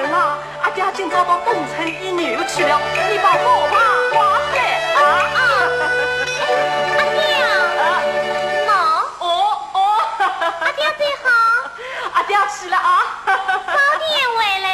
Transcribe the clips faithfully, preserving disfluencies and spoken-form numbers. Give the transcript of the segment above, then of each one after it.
啦，阿爹今朝到东城医院去了，你把我爸挂在啊。啊，阿爹啊，啊。喏。哦，哦。阿爹走好。阿爹去了啊。早点回来。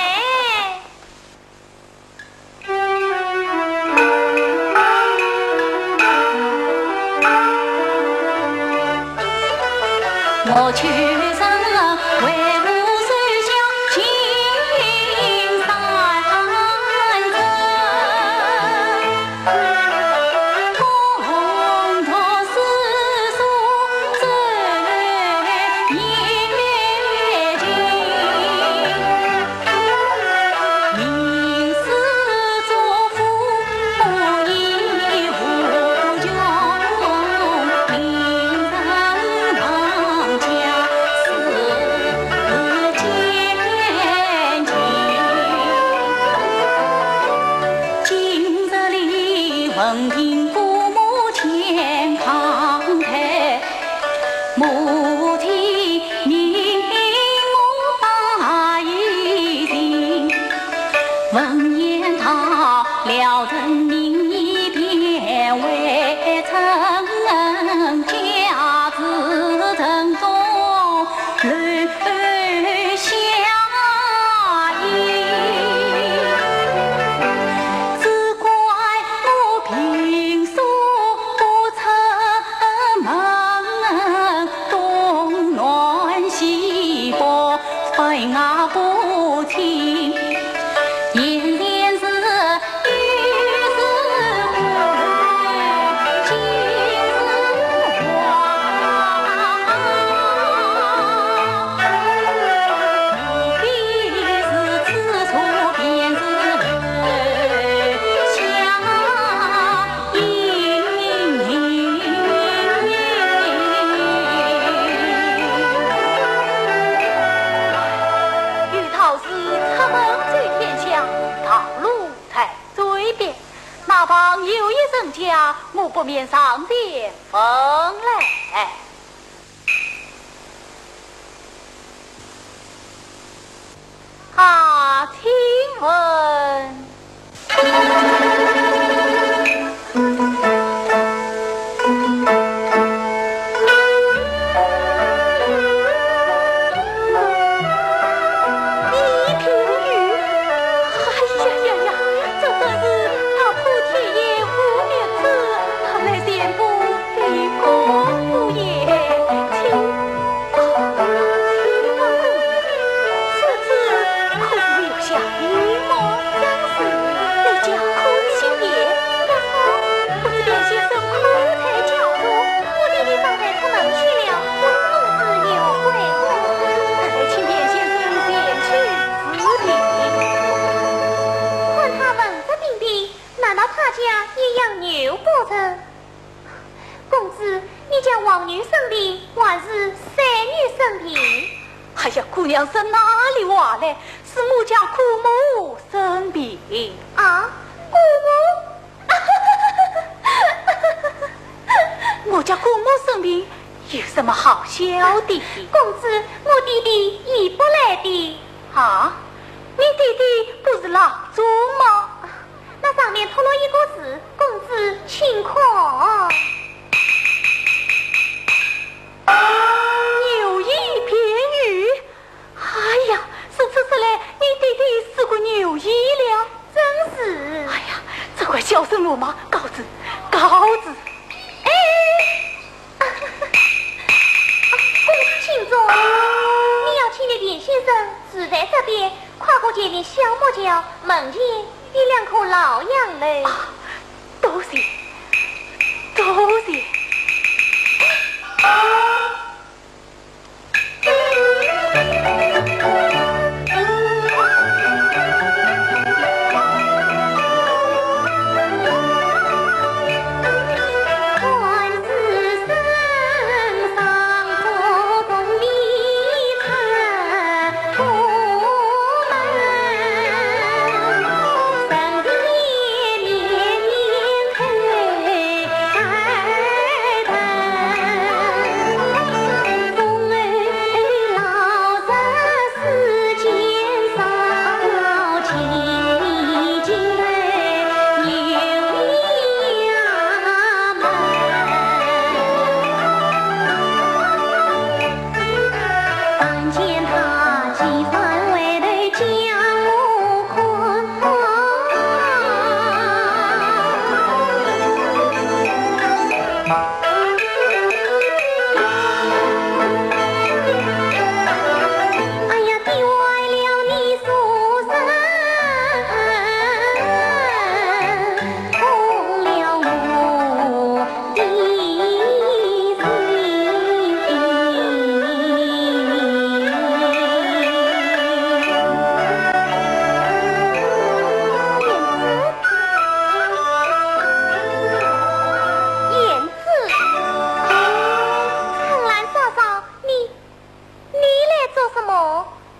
今日里闻听姑母健康台，母亲命我把一情，闻言道：了人命已变为真，家事沉重 留下影，只怪我平素不出门，东南西北分啊不清。 有道是出门走天下，道路在嘴边。那旁有一人家，我不免上前问来。啊，请问。 李瓶玉，哎呀呀呀，这真是踏破铁鞋无觅处，踏破铁鞋无觅处。啊，请问姑爷，此次可是留下病么？正是，你叫苦青莲。不知卞先生可在家中？ 我弟弟早才出门去了，我母子有怪我。待请卞先生前去治病。看他文质彬彬，难道他家也养牛不成？公子，你家王女生病，还是三女生病？哎呀，姑娘说哪里话来？是我家姑母生病。啊，姑母？ 我家姑母生病，有什么好笑的？公子，我弟弟也不来的。啊，你弟弟不是郎中吗？那上面托了一个字，公子请看。牛衣便玉。 哎呀，如此说来，你弟弟是个牛医了？正是。哎呀，这块小生我嘛告辞，告辞。哎，啊，公子请坐，你要请的卞先生就在这边，跨过前面小木桥，门前有两棵老杨柳。啊，多谢，多谢。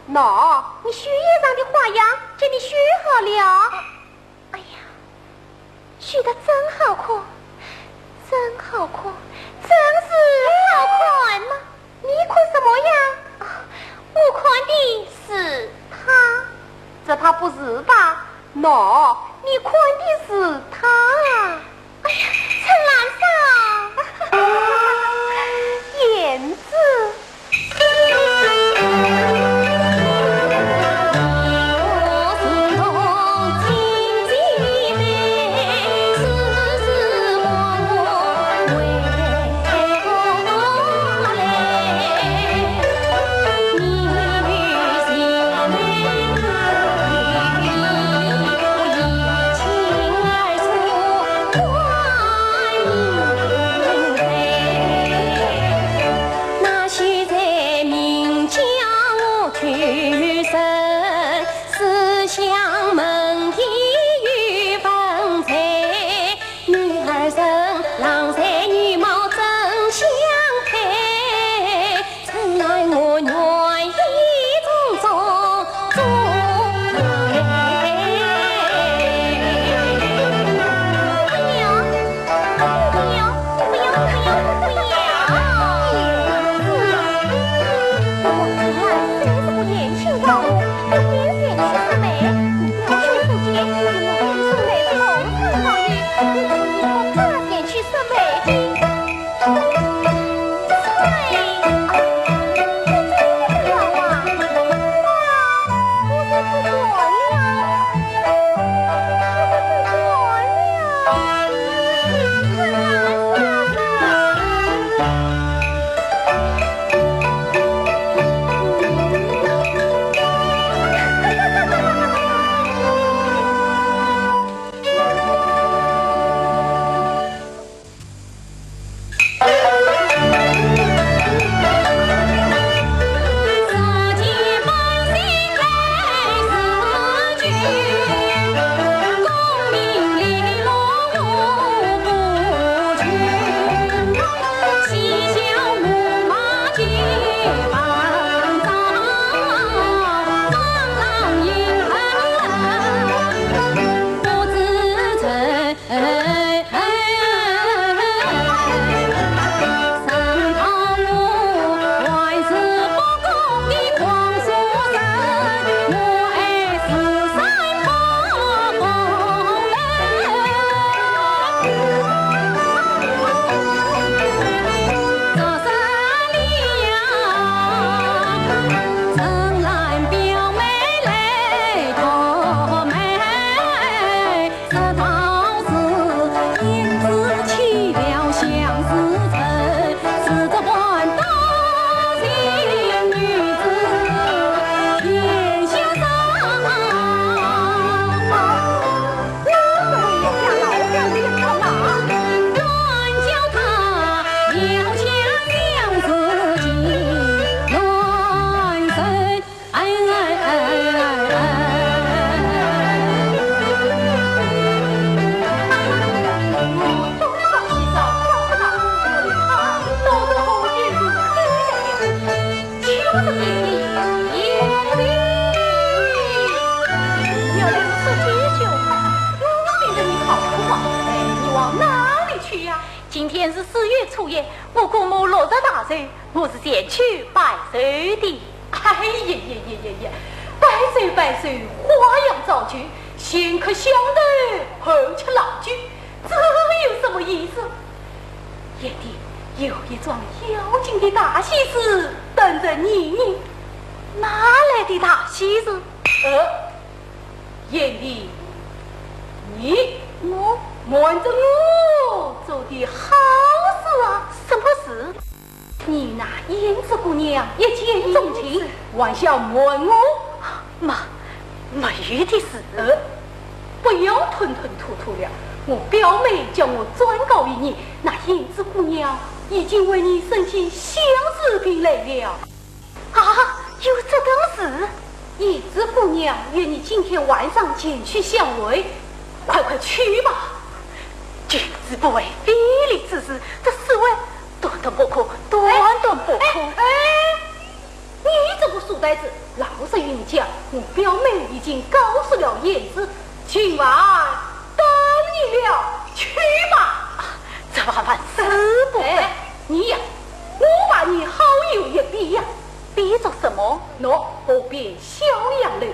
喏，你绣鞋上的花样，给你绣好了。哎呀，绣得真好看，真好看，真是好看呐！你看什么呀？啊，我看的是他。这怕不是吧？喏，你看的是他。哎呀，春兰嫂，胭脂。今天是四月初一，我姑母落日大寿，我是前去拜寿的。哎呀呀呀呀呀！拜寿拜寿，花样照旧，先喝香头，后吃老酒，这有什么意思？眼底有一桩要紧的大喜事等着你呢。哪来的大喜事？呃， 贤弟，你我瞒着我做的好事啊！什么事？你那胭脂姑娘一见钟情，还想瞒我？妈，没有的事。呃，不要吞吞吐吐了。我表妹叫我转告于你，那胭脂姑娘已经为你申请相思病来了。 啊，有这等事？胭脂姑娘约你今天晚上前去相会，快快去吧。君子不为非礼之事，这是为……断断不可，断断不可。哎，哎，你这个书呆子，老实与你讲，我表妹已经告诉了胭脂，今晚等你了，去吧。啊，这万万使不得。哎，你呀，我把你好有一比呀。比作什么？喏，河边小杨柳，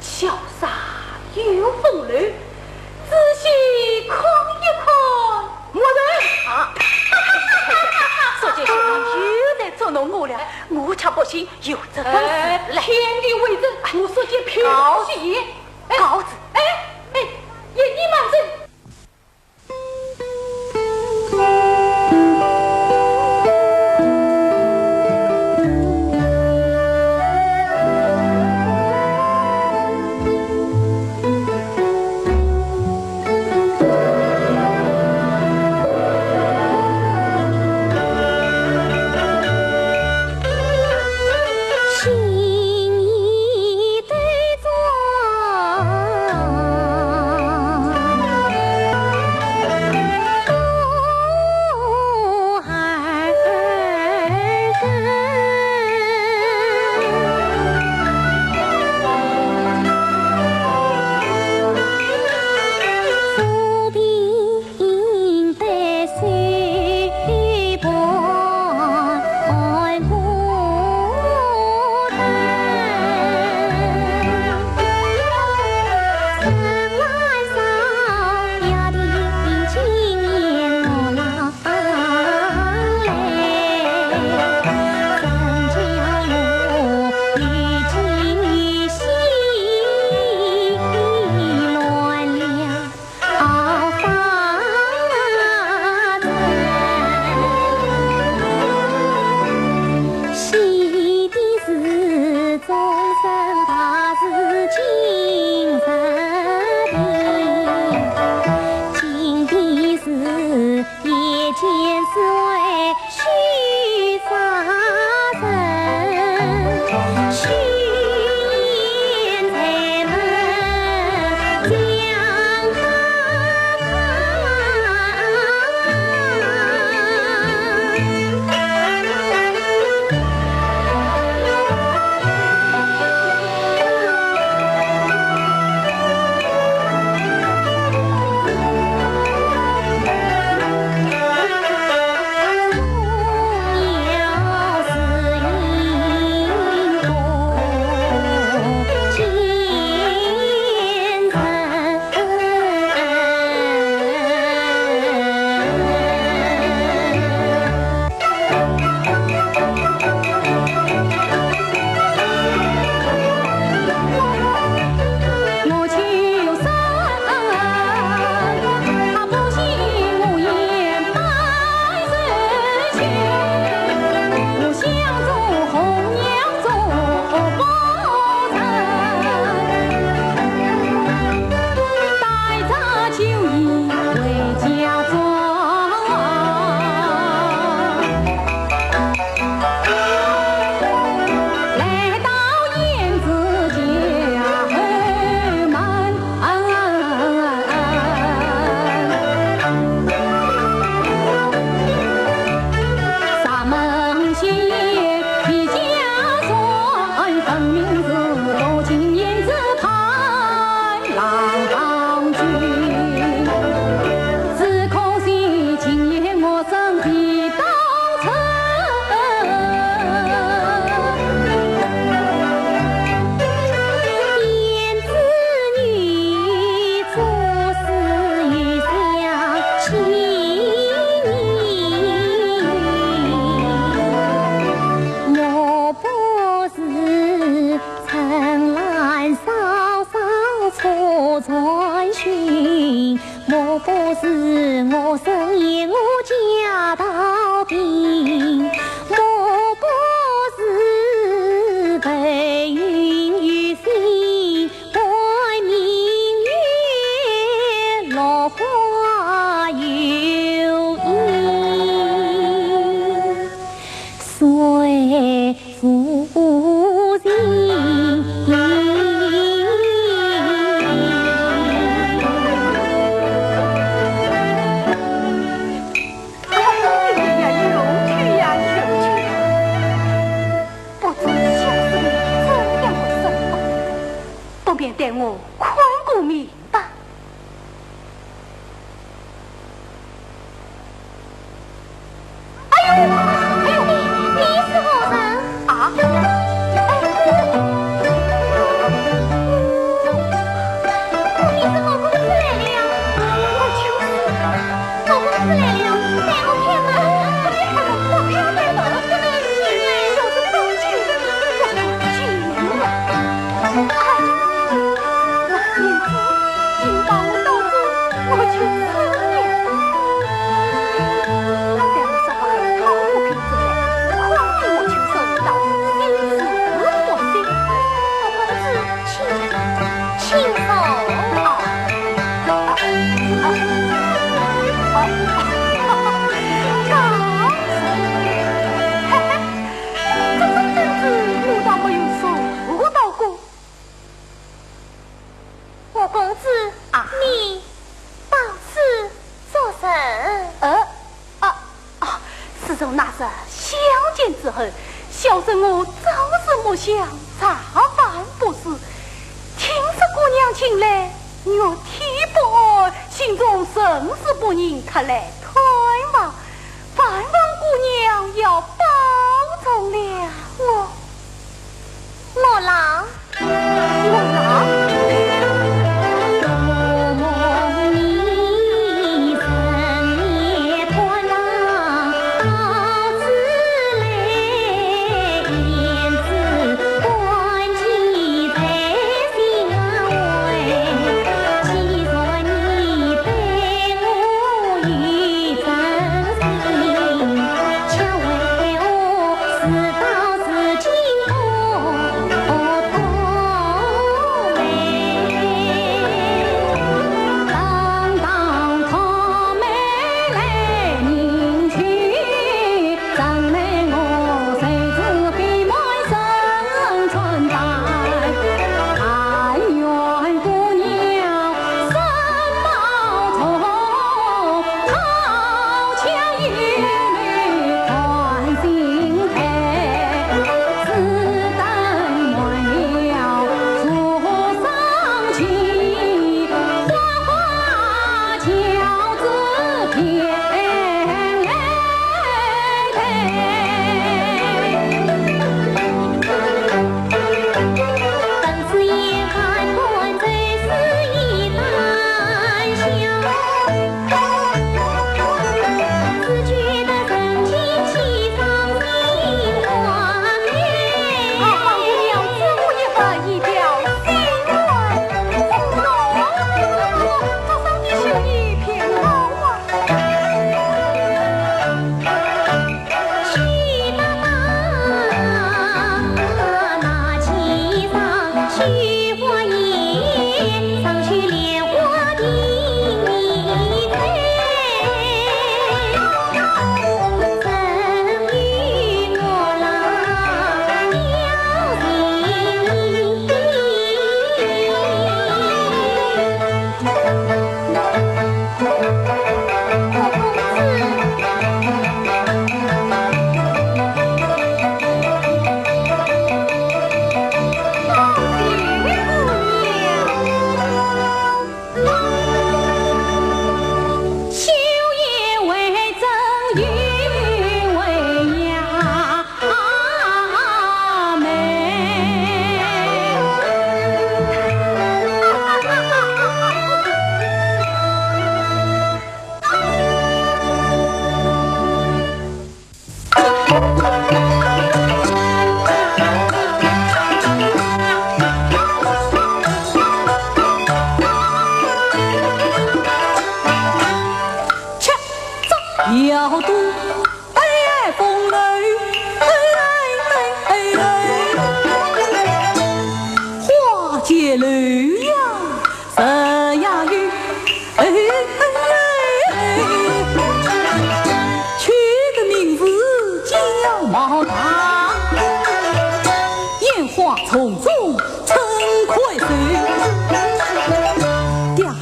潇洒又风流，仔细看一看， 我人啊！这件事情又在捉弄我了，我却不信有这等事来。天地为证，我说句凭告诉你。哎，告辞。哎，哎，你慢走。我看个明白。哎呦，哎呦，你，你是何人？啊？哎，你是我公子来了。我就是。 我公子来了，待我开门。哎呀，我不要再等了，现在就是当今，我就进来。哎，老爷子，请把我当做我就死了。我待我说话好不平之来，看你我就知道心思不细。我公子 请，请坐。啊，啊，啊，啊，告辞。嘿嘿，这种凳子我倒没有坐到过。我公子，啊。你到此做甚？呃，啊， 啊，自从那日相见之后，小生我朝思暮想，茶饭不思。听说姑娘近来月体不安，心中甚是不宁，特来探望，盼望姑娘要保重了。我，我老 爹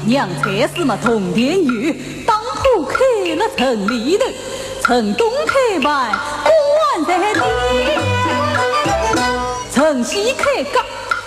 娘在世嘛，铜钿有，当铺开了城里头，城东开饭，官在店，城西开街，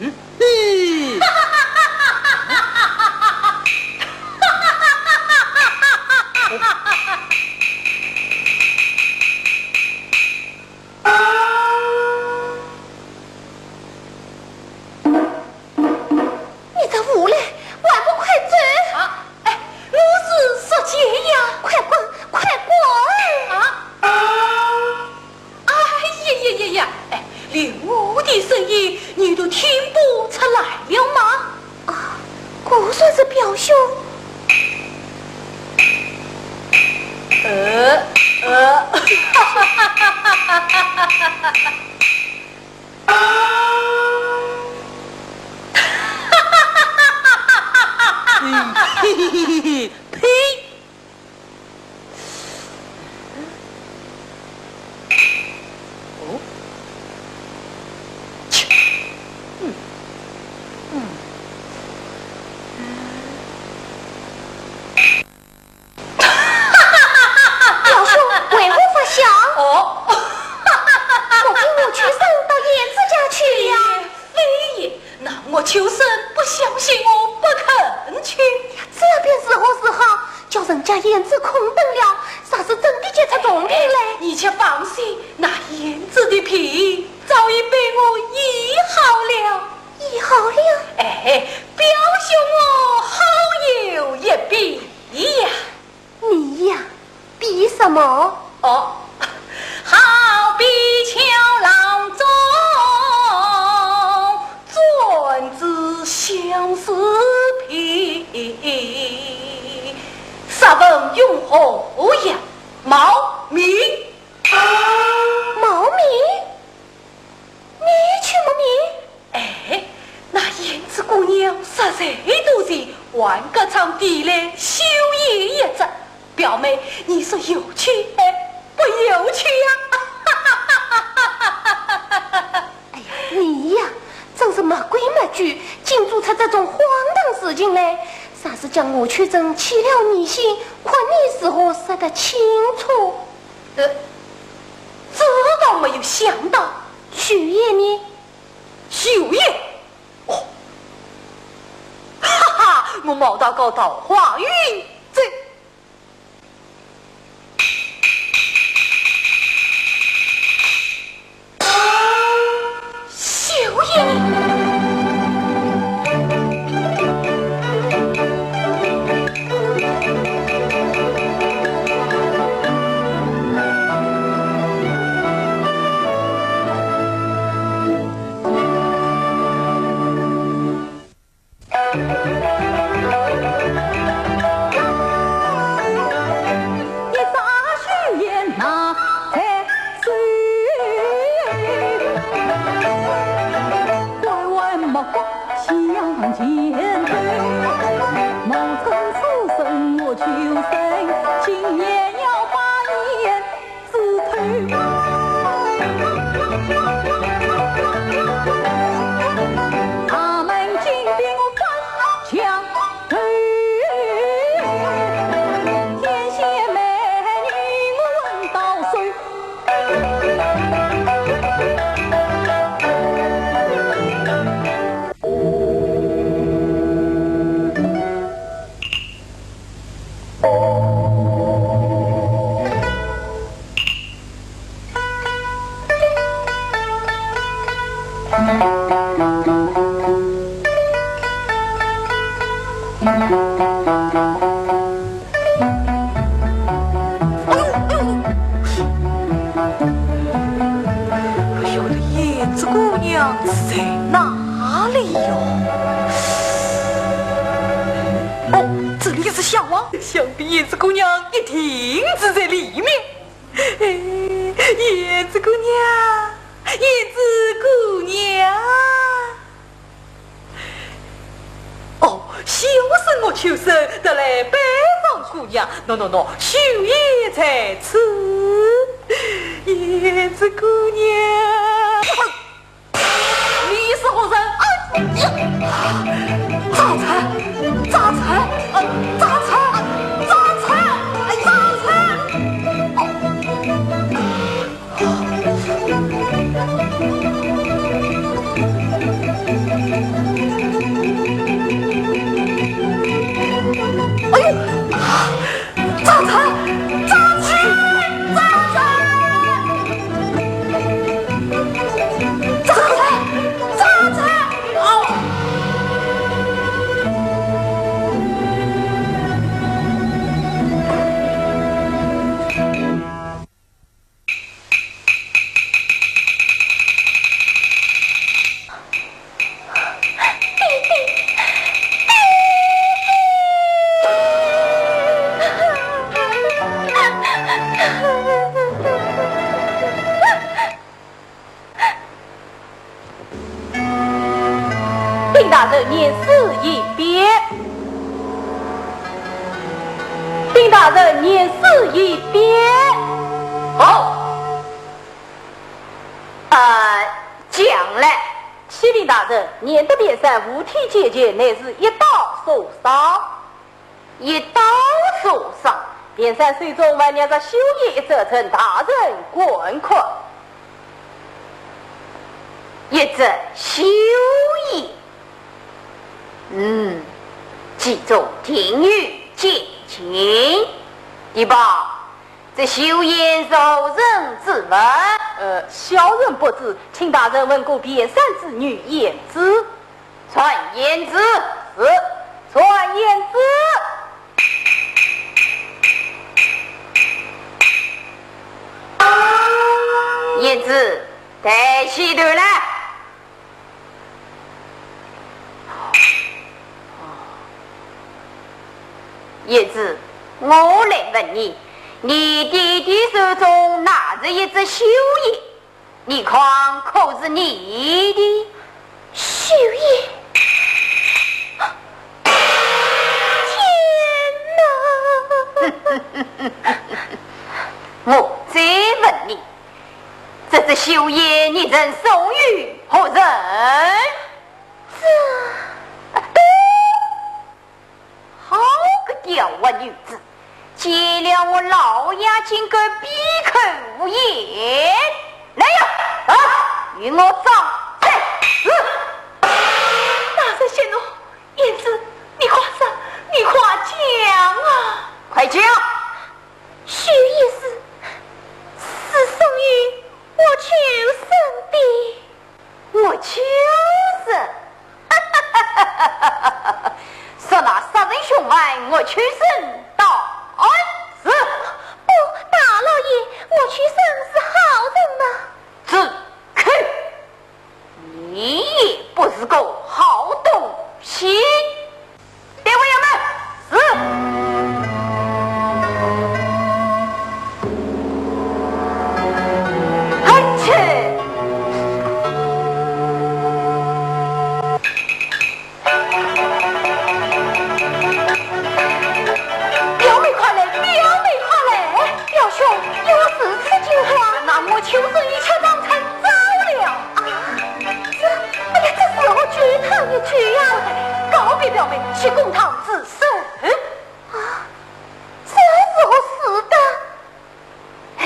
嗯，嘿。你这无赖，还不快走！啊，哎，我是说姐呀。快滚，快滚！啊，哎呀呀呀呀，哎，连我的声音你都听不出来了吗？啊，果然是表兄。呃，呃。呸！哦，切，嗯，嗯。 表兄，为何发笑？哦，我跟我秋生到胭脂家去了。非也，那我秋生不相信我不肯去。这便如何是好？叫人家胭脂空等了，若是真的结出重病来。哎，你且放心，那胭脂的病早已被我医好了。医好了？哎，表兄我好有一比 呀。你呀，比什么？哦，好比桥浪中，转至相思平。哦呀，冒名。冒名？你去冒名？哎，那胭脂姑娘实在多情，还隔窗递来绣鞋一只。表妹，你说有趣，哎，不有趣呀？哎呀，你呀，真是没规没矩，竟做出这种荒唐事情来。啥是叫我秋生起了疑心，困意如何说得清楚？呃，这倒没有想到。绣鞋呢？绣鞋？哦，哈哈，我冒道个桃花运，这 绣鞋。一把绣鞋拿在手，转弯抹角向前走。冒充书生我秋生，今年要把年 枝头。他们金兵关将头，天仙美女我问到谁？ 哎呦，这胭脂姑娘是在哪里哟？哦，这里是厢房，想必胭脂姑娘一定是在里面。哎，胭脂姑娘，胭脂姑娘。 哦，小生我秋生，特来拜访姑娘。喏，喏，喏，绣鞋在此。胭脂姑娘。你是何人？哎呀！张琛，张琛，呃，张琛，张琛，哎，张琛！哦。 哎呦，张琛，张琛，张琛，张琛，张琛，哦！ 禀大人，验尸已毕。禀大人，验尸已毕。好。呃，讲来。启禀大人，验得卞三五体健全，乃是一刀所伤。 一刀所伤，卞三手中还捏着绣鞋一只，请大人观看。一只绣鞋，嗯，其中定有奸情。地保，这绣鞋是何人之物？呃，小人不知，请大人问过卞三之女胭脂。 传胭脂。是。传胭脂。胭脂，抬起头来。胭脂，我来问你，你爹爹手中拿着一只绣鞋，你看可是你的？绣鞋？天哪！我再问你，这只绣鞋你曾送与何人？这……好个刁滑女子，揭了我老爷金口，闭口无言。来呀，啊，与我掌嘴！是。大人息怒，贤侄，你快说，你快讲啊！快讲！绣鞋是，是送与岳秋隼的。 岳秋隼？说那杀人凶犯岳秋隼到此。不，大老爷，岳秋隼是好人吗？住口！你也不是个好东西。 带回衙门。是。嘿，去！表妹快来，表妹快来！表兄，有何事情啊？那岳秋隼与钱塘春走了。啊，这，哎呀，这如何救他一救呀？告别表妹，去公堂自 首。啊，这如何使得？哎，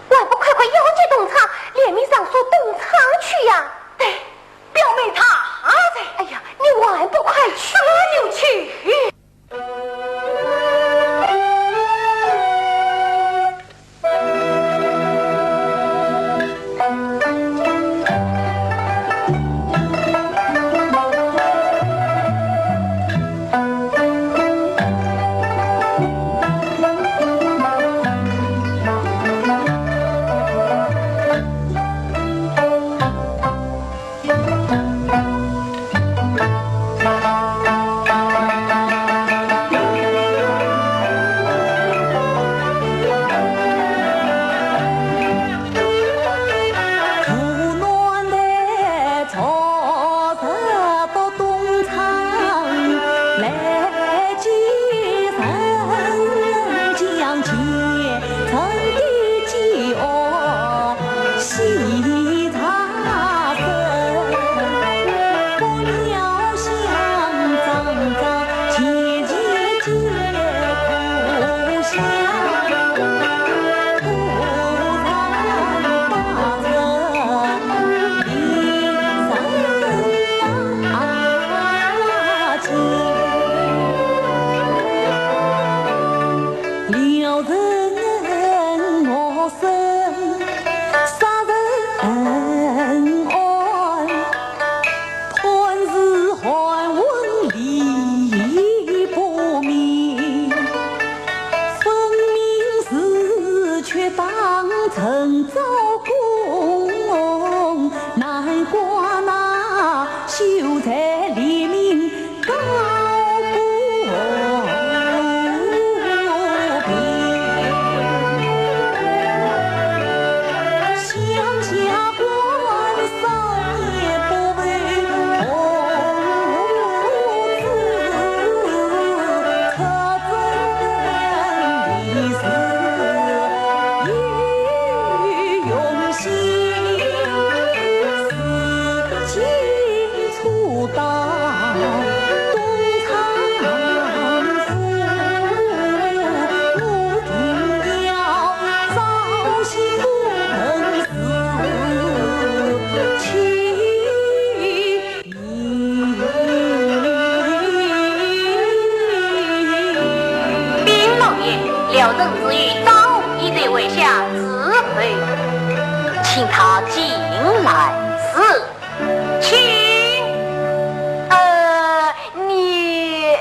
还不快快押解东昌，联名上诉东昌去呀！对，表妹她在。哎呀，你还不快去！我就去。 禀老爷，廖正之与张凤仪在外下自会，请他进来。是。请。呃，你，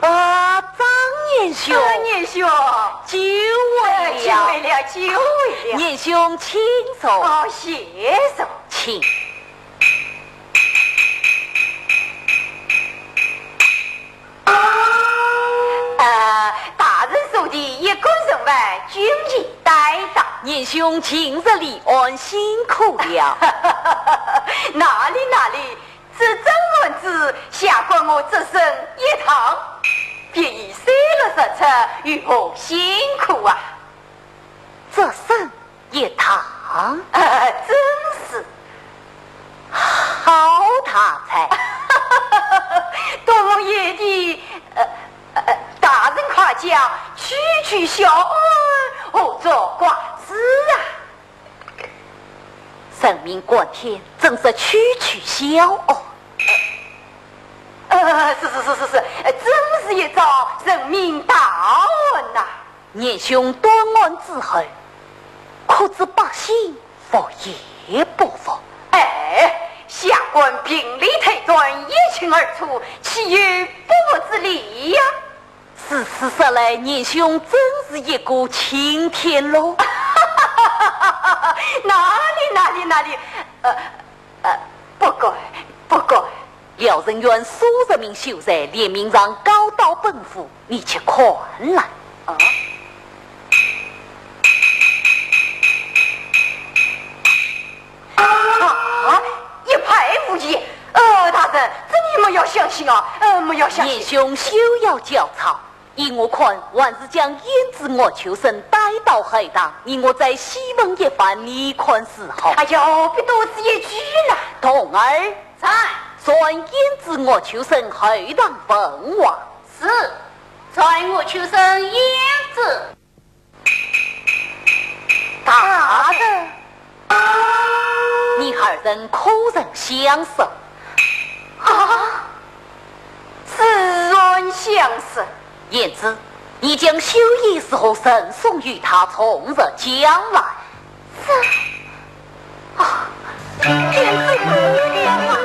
呃，啊，张年兄。张年兄。久违了。久违了，久违了。年兄请坐。哦，谢坐。请。年兄近日立案辛苦了。哪里哪里，这桩案子下官我只审一堂，便已三六十出，有何辛苦啊？只审一堂？呃，正是。好大才！多蒙贤弟，呃，呃，大人夸奖，区区小案，何足挂齿啊？人命关天，怎说区区小案？呃，是是是是是，呃，真是一桩人命大案呐。年兄断案之后，可知百姓服也不服？哎，下官病理推断，一清二楚，岂有不服之理呀？ 如此说来，年兄真是一个青天咯。哪里哪里哪里，呃，呃，不敢，不敢。辽人员数十名秀才联名状告到本府，你且看来。啊？啊，一派胡言！呃，大人，这你们要相信啊，呃，不要相信。年兄休要焦躁， 依我看，还是将胭脂、鄂秋隼带到后堂，你我再细问一番，你看如何？哎呦，别多此一举呐。童儿。在。传胭脂、鄂秋隼后堂问话。是，传鄂秋隼、胭脂。 大人。你二人可曾相识？啊，自然相识。胭脂，你将绣鞋如何赠送于他，从实讲来。这，啊，胭脂姑娘啊！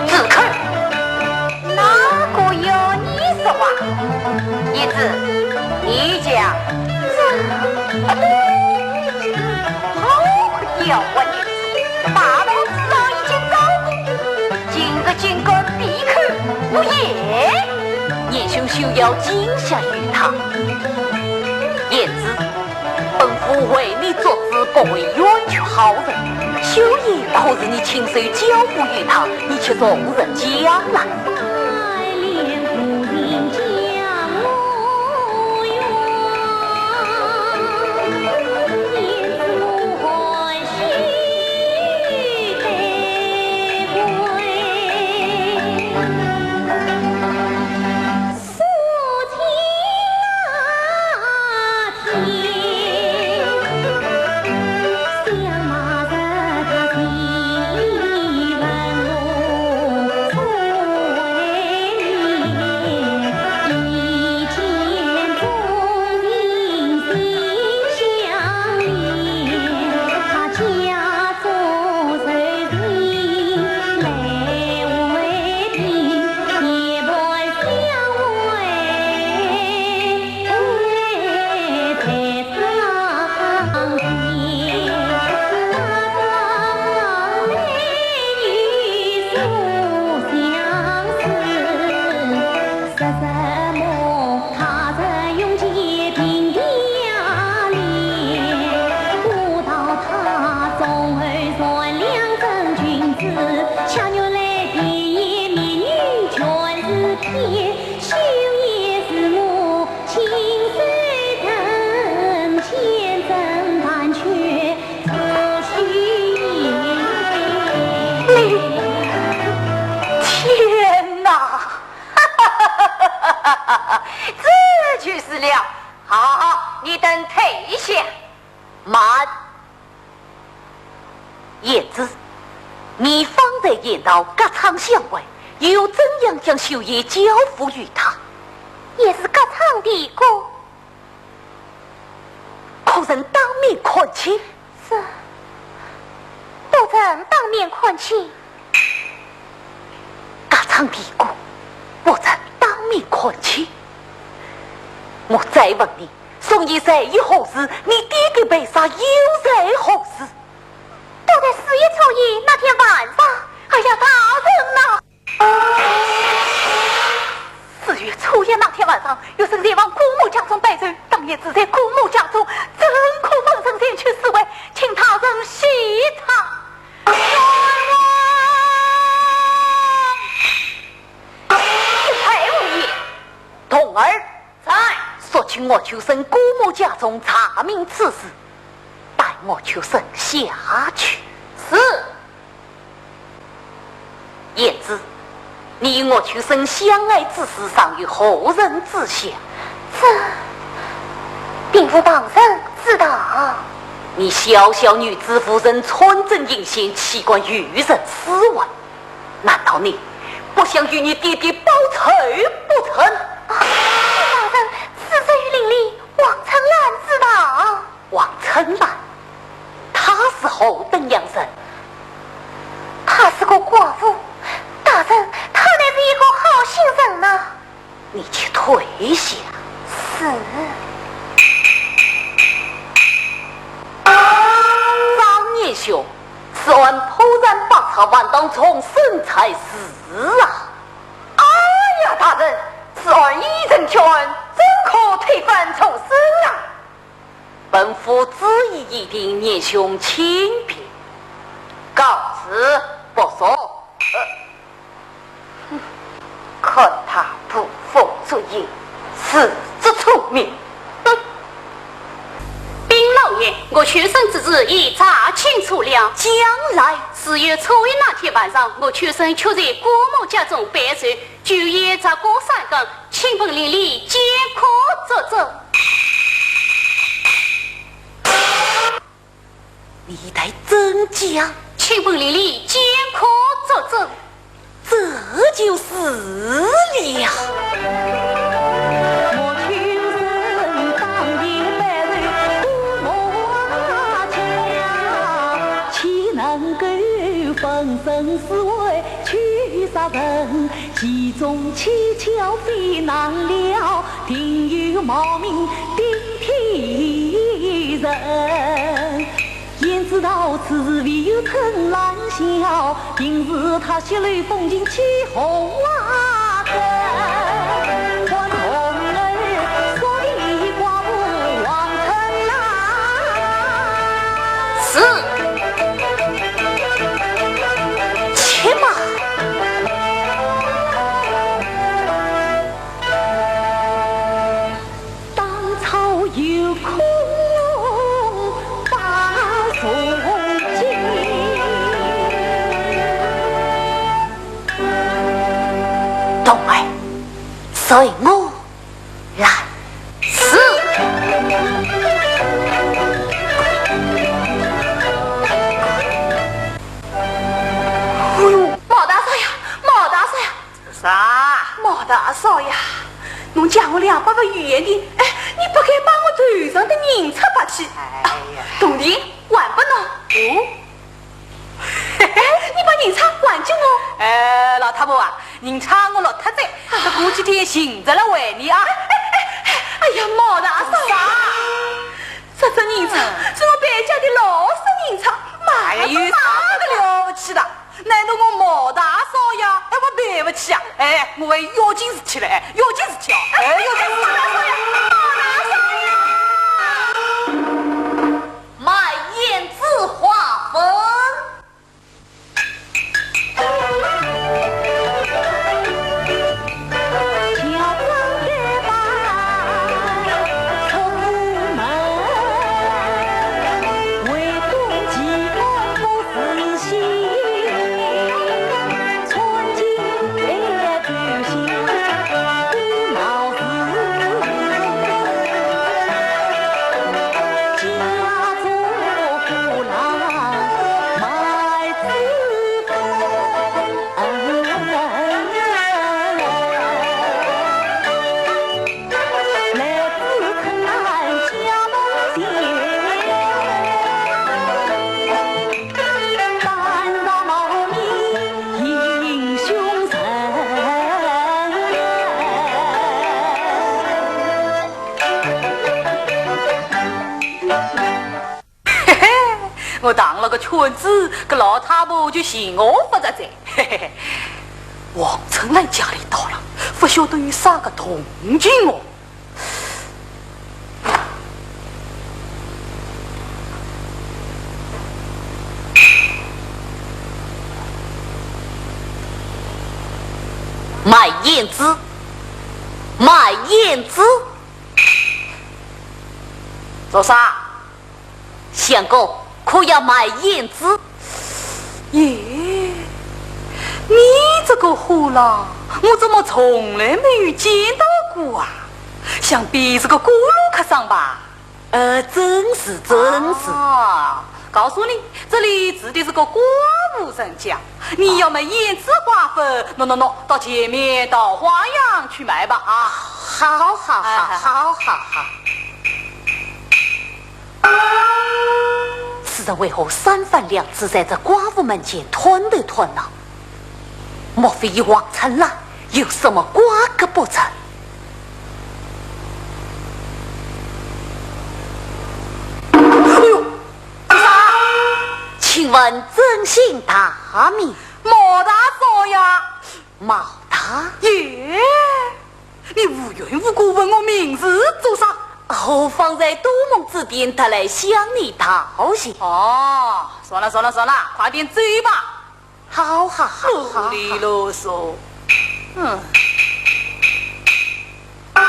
住口！ 哪个要你说话？胭脂，你讲。这，啊，对，好个妖怪胭脂，大道之上已经告过，今日竟敢闭口无言。年兄休要惊吓于他。胭脂， 本府为你作主，不会冤屈好人。绣鞋可是你亲手交付于他，你且从实讲来。天哪！ 这就是了。好，好，你等退下。慢。胭脂，你方才言道葛昌相会，又怎样将绣鞋交付于他？也是葛昌的哥。可曾当面看清？是，不曾当面看清。葛昌的哥，不曾当面看清。我再问你，送鞋在于何时？你爹爹被杀又在何时？ 都在四月初一那天晚上。哎呀，大人呐！四月初一那天晚上，学生前往姑母家中拜寿，当夜住在姑母家中，怎可分身前去示威，请大人细查。冤枉！太无礼！童儿， 在。速去岳秋生姑母家中查明此事，带岳秋生下去。是。胭脂，你与岳秋生相爱之事，尚有何人知晓？这，并无旁人知道。你小小女子，无人穿针引线，岂敢与人私会？难道你不想与你爹爹报仇不成？啊，大人，此事与邻里 王春兰知道。王春兰，她是何等样人？她是个寡妇，大人，她乃是一个好心人呐。你且退下。是。张年兄，此案破案百出，还当重审才是啊。哎呀，大人，此案已成缺案，怎可推翻重审啊？ 本府主意已定，年兄请便。告辞不送。呃，哼，看他捕风捉影，自作聪明。哼！禀老爷，岳秋生之事已查清楚了。讲来。四月初一那天晚上，岳秋生确在姑母家中拜寿， 酒宴吃过三更，请本邻里监控作证。你待怎讲？请本邻里监控作证。这就是了。 是。且慢。 童儿，随我来。是。哎呦，毛大少爷，毛大少爷！ 啥？毛大少爷，侬借我两百文有限钿，哎，你不该把我头上的银钗拔去。哎呀。铜钿还拨侬。哦？嘿嘿，你把银钗还给我。哎，老太婆啊，银钗我落脱哉，等过几天寻着了还你啊。哎呀，毛大少爷，啥？这只银钗是我败家的老式银钗，买不到的。哎呀，有啥个了不起的？ 难道我毛大少爷还会赔不起啊？哎，我还有要紧事体嘞，哎，要紧事体啊，哎，要紧事体。卖胭脂花粉。我打了个圈子，搿老太婆就寻我勿着哉。嘿嘿嘿，王春兰家里到了，勿晓得有啥个动静哦。卖胭脂，卖胭脂。做啥？ 相公，可要买胭脂？耶，你这个货郎，我怎么从来没有见到过啊？想必是个过路客商吧？呃，正是，正是。啊，告诉你，这里住的是个寡妇人家，你要买胭脂花粉，喏喏喏，到前面桃花巷去买吧啊。好，好，好，哎，好，好，好。 此人为何三番两次在这寡妇门前探头探脑？莫非与王春兰有什么瓜葛不成？哎呦，啥？请问尊姓大名？毛大少爷。毛大？耶！ 你无缘无故问我名字做啥？我方才多蒙指点，特来向你道谢。哦，算了算了算了，快点走吧。好好好好好。啰里啰嗦。嗯。耶，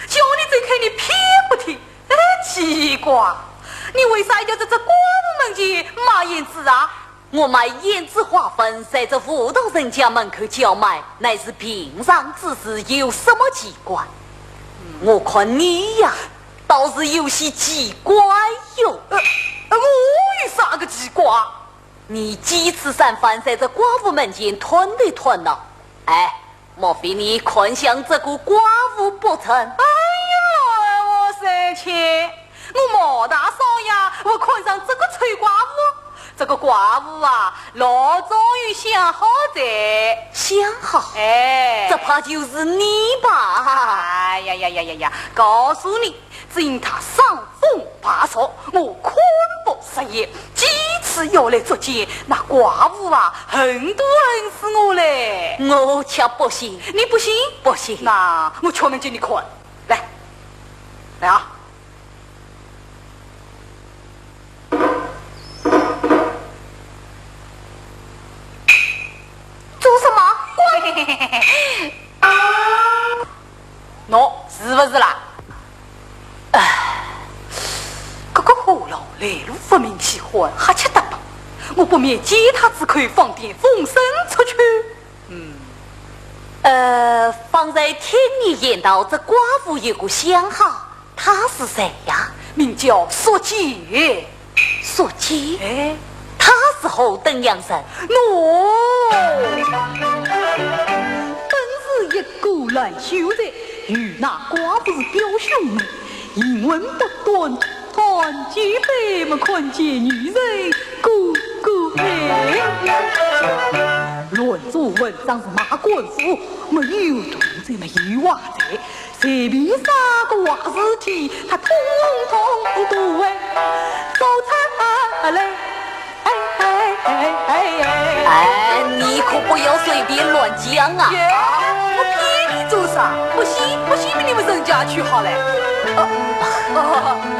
叫你走开，你偏不听。哎，奇怪，你为啥要在这寡妇门前卖胭脂啊？ 我卖胭脂花粉，在这妇道人家门口叫卖，乃是平常之事，有什么奇怪？我看你呀，倒是有些奇怪哟。呃，呃，我有啥个奇怪？你几次三番在这寡妇门前探头探脑，哎， 莫非你看上这个寡妇不成？哎呀，我说去，我毛大少爷，我看上这个丑寡妇。这个寡妇啊，老早有相好哉。相好？哎。这怕就是你吧？哎呀呀呀呀呀，告诉你， 只因他伤风败俗，我看不顺眼，几次要来捉奸，那寡妇啊，恨都恨死我嘞。我却不信。你不信？不信。那我敲门给你看。来，来啊。 做什么？滚！喏，是不是啦？唉，这个货郎来路不明，喜欢瞎七搭八，我不免借他之口放点风声出去。嗯。呃，方才听你言道，这寡妇有个相好， 他是谁呀？名叫宿介。宿介？哎。他是何等样人？喏，本是一个烂秀才，与那寡妇是表兄妹，行文不端，谈及白么看见女人个个美。乱做文章是卖官府，没有铜钿没有瓦钿， 随便啥个坏事体，他统统都会做出来。哎，哎，哎，哎，哎。哎，你可不要随便乱讲啊！耶，我骗你做啥？不信，不信你问人家去好了。哦，哦，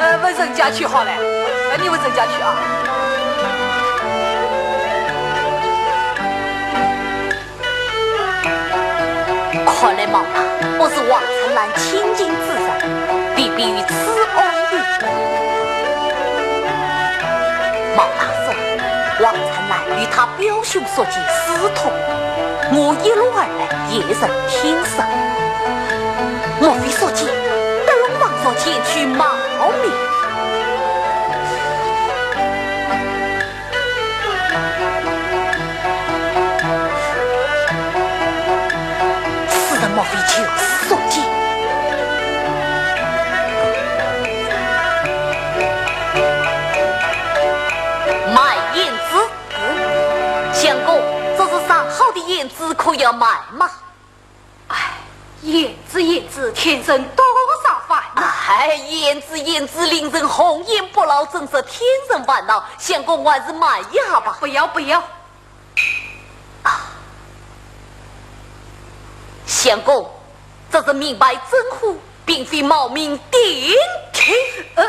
呃，问人家去好了。呃，你问人家去啊。 看来毛大不是王春兰亲近之人，未必与此案有关。毛大说，王春兰与他表兄宿介私通，我一路而来也曾听说。莫非宿介登上房上前去冒名？ 此人莫非就是宿介？卖胭脂。相公，这是上好的胭脂，可要买吗？唉，胭脂胭脂，天生多少烦恼。哎，胭脂，胭脂，令人红颜不老，真是天人烦恼。相公还是慢一下吧。不要，不要。啊，相公，这是明白真货，并非冒名顶替。呃，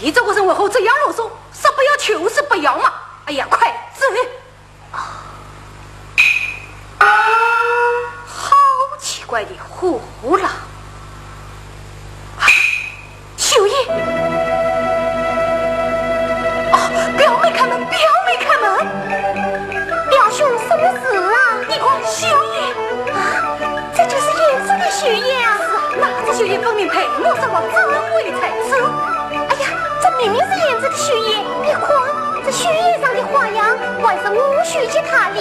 你这个人为何这样啰嗦？说不要就是不要嘛。哎呀，快走！ 好奇怪的货郎。啊，秀英！哦，表妹开门，表妹开门！表兄，什么事啊？你看，秀英！啊，这就是胭脂的绣鞋啊！是啊，那这绣鞋分明配我这双珍贵才子。哎呀，这明明是胭脂的绣鞋，你看，这绣鞋上的花样，还是我绣给她的。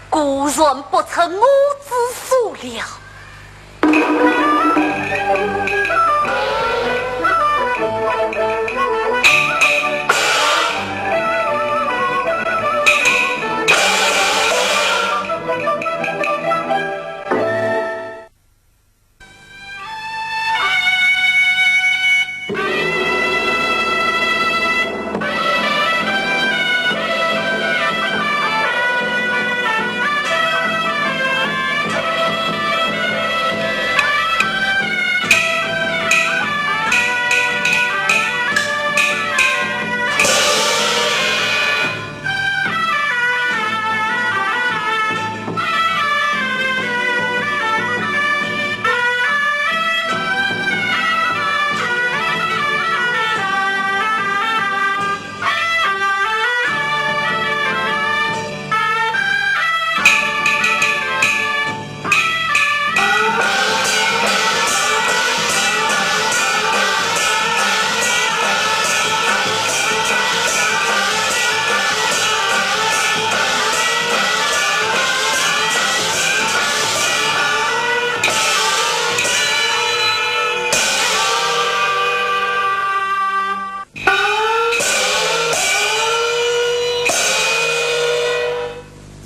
果然不出我之所料。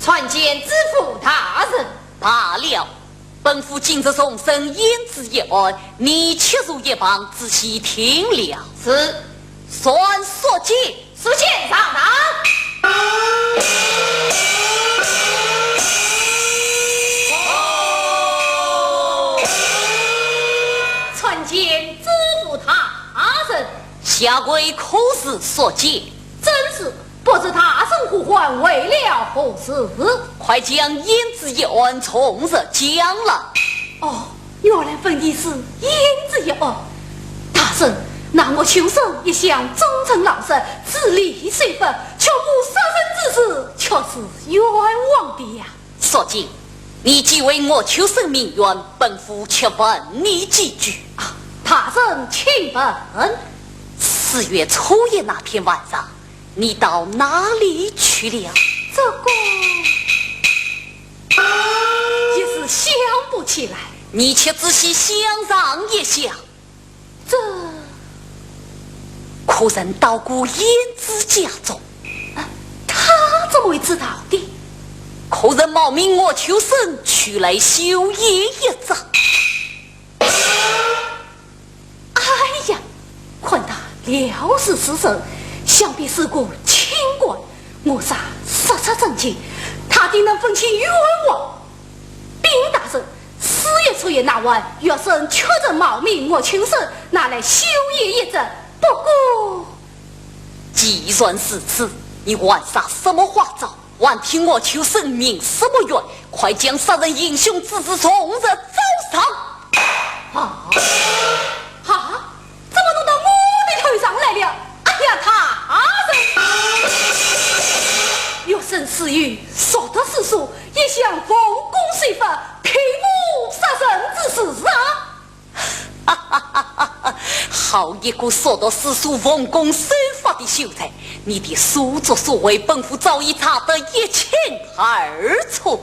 参见知府大人。罢了，本府今日重审胭脂一案，你且坐一旁，仔细听了。是。传宿介。宿介上堂。参见知府大人。 下跪可是宿介？正是，不知大人呼唤，为了何事？快将胭脂一案从实讲来。哦，原来问的是胭脂一案。大人，那我秋生一向忠诚老实，知礼守法，却无杀人之事，却是冤枉的呀。 宿介，你既为我秋生鸣冤，本府且问你几句。啊，大人请问。四月初一那天晚上，你到哪里去了？这个，一时想不起来。你且仔细想上一想。 这，可曾到过胭脂家中？啊，他怎么会知道的？可曾冒名我秋生取来绣鞋一只？哎呀，看他料事如神，想必是个清官，我若实说真情，他定能分清冤枉。 禀大人，四月初一那晚，学生确实冒名我秋生，拿来绣鞋一只。不过，既然如此，你还耍什么花招？还替我秋生鸣什么冤？快将杀人行凶之事从实招上！啊！啊！ 怎么弄到我的头上来了？哎呀，大人！学生自幼熟读诗书，一向奉公守法，并无杀人之事啊！好一个熟读诗书、奉公守法的秀才！你的所作所为，本府早已查得一清二楚。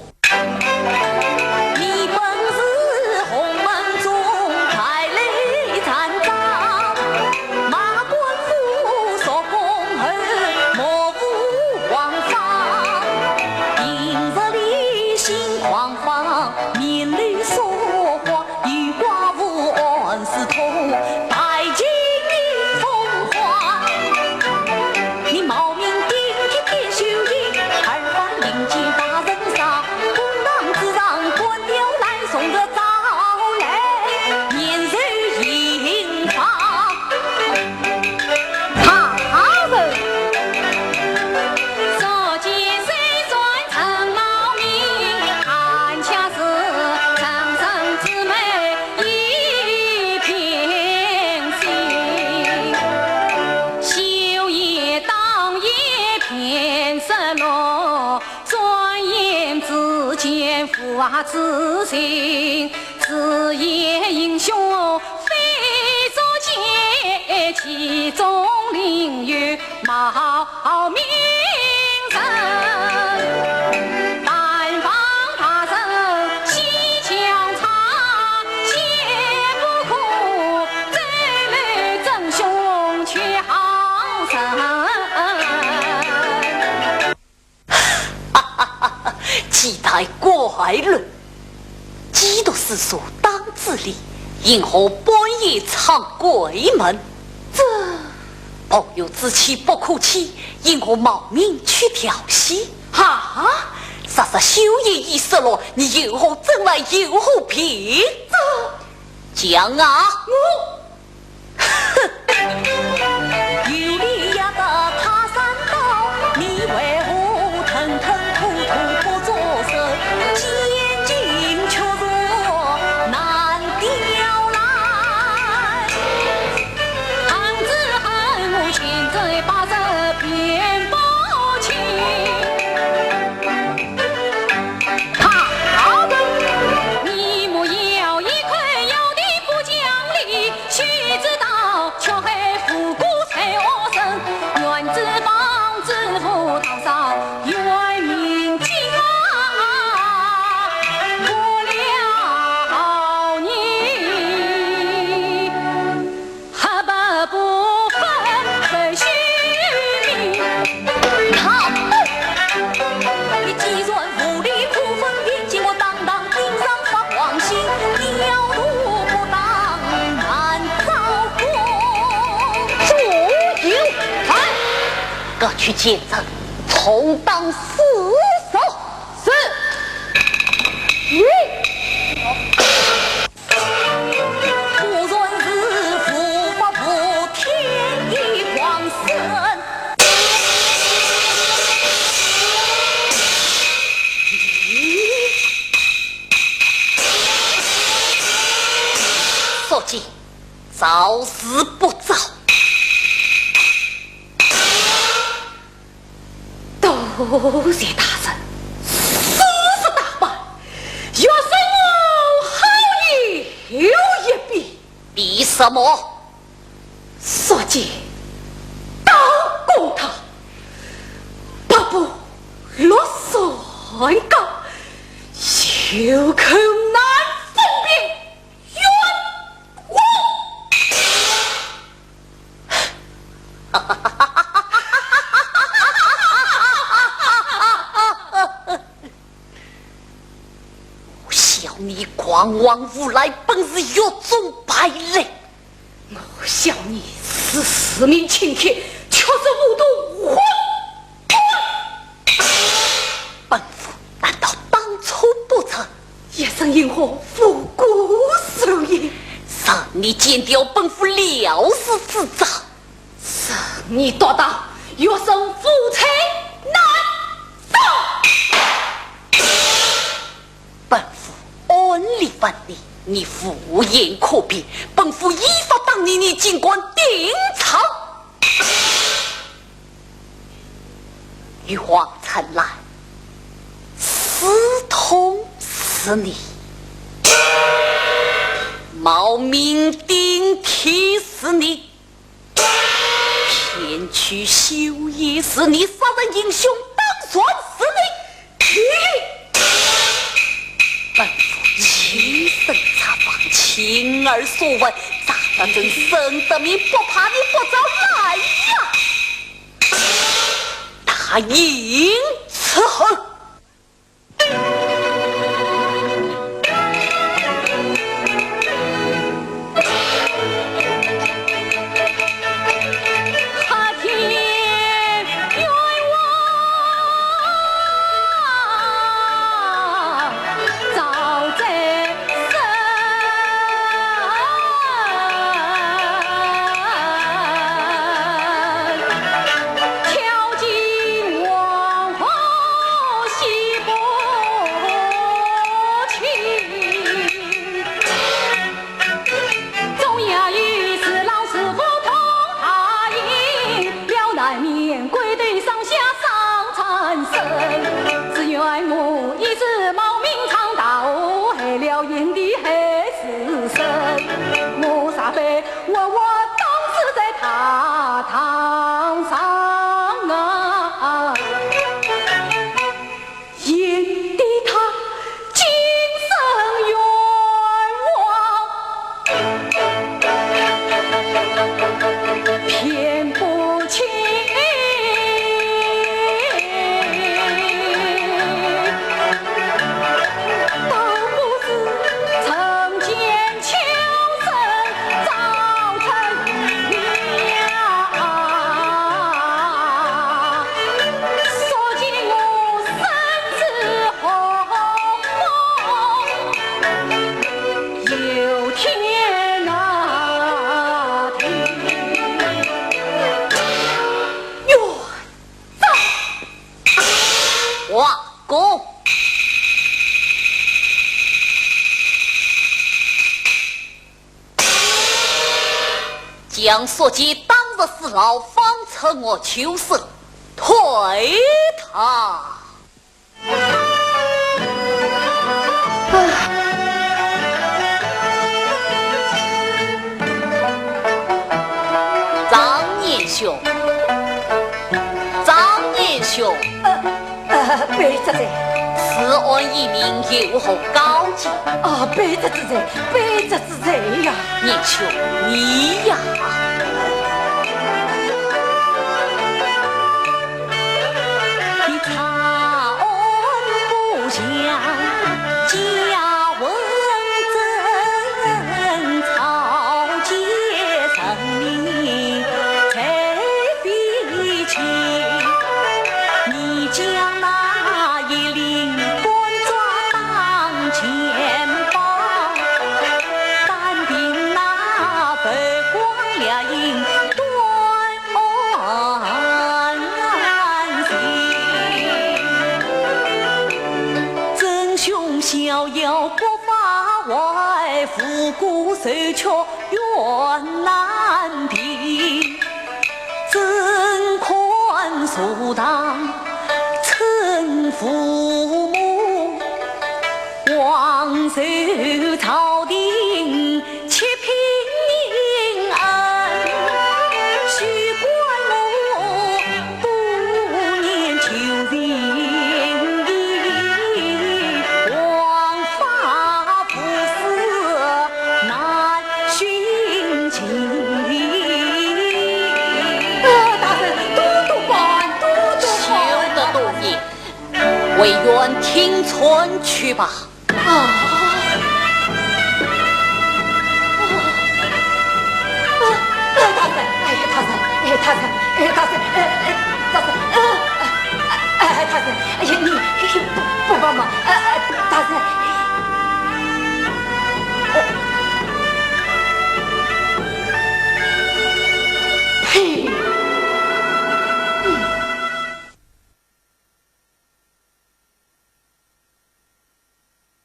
啊，之心，自言英雄非作奸，其中另有冒名人。但望大人细详查，切不可走漏真凶却好人。 哈哈哈哈，既然怪论，既读四书当自理，因何半夜闯闺门？这……朋友之妻不可欺，因何冒名去调戏？哈？若是绣鞋已失落，你有何证来有何凭？这……讲啊！我 哼！有理也得泰山刀，你为何吞吞吐吐不作声？奸情却说难调来。恨之恨，我千折百折便不清。 好，你莫要一口咬定不讲理，须知道却害无辜受恶人，愿知帮知府道上冤民尽啊，不了你。 黑白不分不许明。好，你既然无理可分辨，叫我当堂钉上法网刑，要图不当难招供。左右，来，各取见证，重当四十。是。咦？ 果然是无法无天地狂神。宿介，招是不招。 多谢大人，四十大板，学生我好也有一比。比什么？宿介当公道，八步六算高，有口难分辨。 冤枉！我笑你狂妄无赖，本是狱中败类。我笑你是市民请帖，却是无端混 本府难道当初不成？学生因何无故受刑？是你剪掉本府料事之章。是你独当学生夫妻难当。本府按理问你，你无言可辩，本府依法打你，你竟敢顶撞。 玉皇城来，私通是你，冒名顶替是你，骗取绣鞋是你，杀人行凶当然是你。 你，本府亲身查访，亲耳所闻，查得真，沈德明不怕你不招来呀？大人伺候。让宿介当日死牢，方才我求赦，退他。张年兄，张年兄。 呃，卑职在。此案已明，有何高见？啊，卑职知罪，卑职知罪呀。年兄，你呀。你查案不详，借问真，草菅人命，谁 非亲。你将那一领官抓当钱包，单凭那浮光掠影断案情。真凶逍遥不法外，无辜受屈 冤难平，怎堪坐堂称父母？枉受朝廷欺贫恩，休怪我 不念旧情，枉法不思难寻情。呃，大人，多多包涵，多多包涵。休得多言，回县听村去吧。 啊。啊，大人，哎，大人，哎，大人，哎，大人，哎，哎，大人，哎，哎，哎，大人，哎呀，你